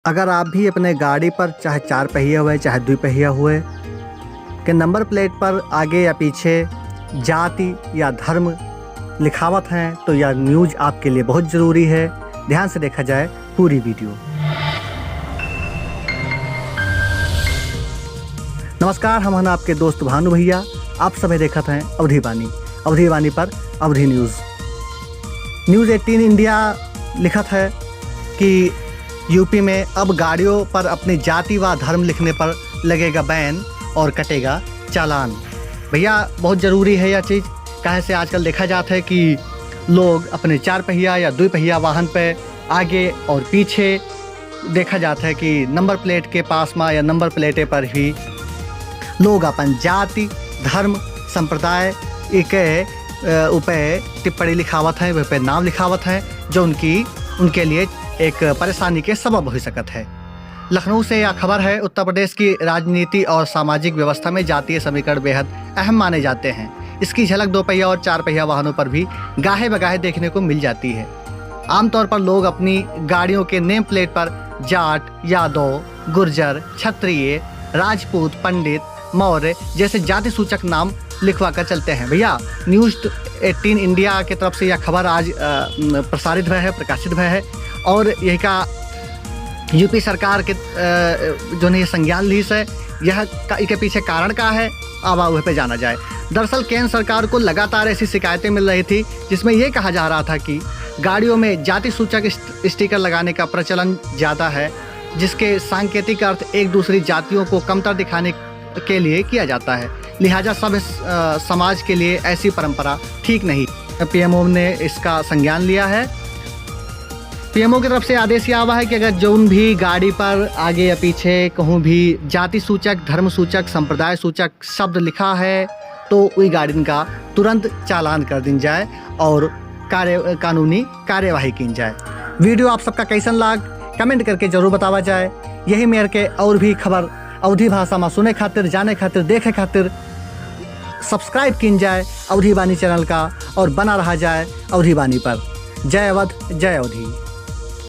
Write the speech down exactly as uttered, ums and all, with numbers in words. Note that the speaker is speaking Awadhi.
अगर आप भी अपने गाड़ी पर, चाहे चार पहिया हुए, चाहे दुई पहिया हुए, के नंबर प्लेट पर आगे या पीछे जाति या धर्म लिखावत हैं, तो यह न्यूज आपके लिए बहुत जरूरी है। ध्यान से देखा जाए पूरी वीडियो। नमस्कार, हम हन आपके दोस्त भानु भैया। आप सभे देखत हैं अवधी बानी। अवधी बानी पर अवधी न्यूज। न्यूज एटीन इंडिया लिखत है कि यूपी में अब गाड़ियों पर अपनी जाति व धर्म लिखने पर लगेगा बैन और कटेगा चालान। भैया, बहुत जरूरी है यह चीज, काहे से आजकल देखा जात है कि लोग अपने चार पहिया या दुई पहिया वाहन पे आगे और पीछे देखा जात है कि नंबर प्लेट के पास मा या नंबर प्लेटे पर ही लोग अपन जाति, धर्म, संप्रदाय के, अ, उपे टिप्पणी लिखावत हैं, वह पे नाम लिखावत हैं, जो उनकी, उनके लिए एक परेशानी के सबब हो सकत है। लखनऊ से यह खबर है। उत्तर प्रदेश की राजनीति और सामाजिक व्यवस्था में जातीय समीकरण बेहद अहम माने जाते हैं। इसकी झलक दो पहिया और चार पहिया वाहनों पर भी गाहे बगाहे देखने को मिल जाती है। आमतौर पर लोग अपनी गाड़ियों के नेम प्लेट पर जाट, यादव, गुर्जर, क्षत्रिय, राजपूत, पंडित, मौर्य जैसे जाति सूचक नाम लिखवा कर चलते हैं। भैया, न्यूज एटीन इंडिया की तरफ से यह खबर आज, अ, प्रसारित भय है, प्रकाशित भय है और यही का यूपी सरकार के, अ, जो है संज्ञान लीस है, यह का, इके पीछे कारण का है, अब वह पे जाना जाए। दरअसल केंद्र सरकार को लगातार ऐसी शिकायतें मिल रही थी, जिसमें ये कहा जा रहा था कि गाड़ियों में जाति सूचक स्टिकर लगाने का प्रचलन ज़्यादा है, जिसके सांकेतिक अर्थ एक दूसरी जातियों को कमतर दिखाने के लिए किया जाता है। लिहाजा सभ्य, अ, समाज के लिए ऐसी परंपरा ठीक नहीं। पीएमओ ने इसका संज्ञान लिया है। पीएमओ की तरफ से आदेश यह आवा है कि अगर जौन भी गाड़ी पर आगे या पीछे कहूँ भी जाति सूचक, धर्म सूचक, संप्रदाय सूचक शब्द लिखा है, तो वही गाड़िन का तुरंत चालान कर दिन जाए और कार्य, कानूनी कार्यवाही कीन जाए। वीडियो आप सबका कैसन लाग, कमेंट करके जरूर बतावा जाए। यही मेर के और भी खबर अवधी भाषा में सुने खातिर, जाने खातिर, देखे खातिर सब्सक्राइब कीन जाए अवधी बानी चैनल का और बना रहा जाए अवधी बानी पर। जय अवध, जय अवधी।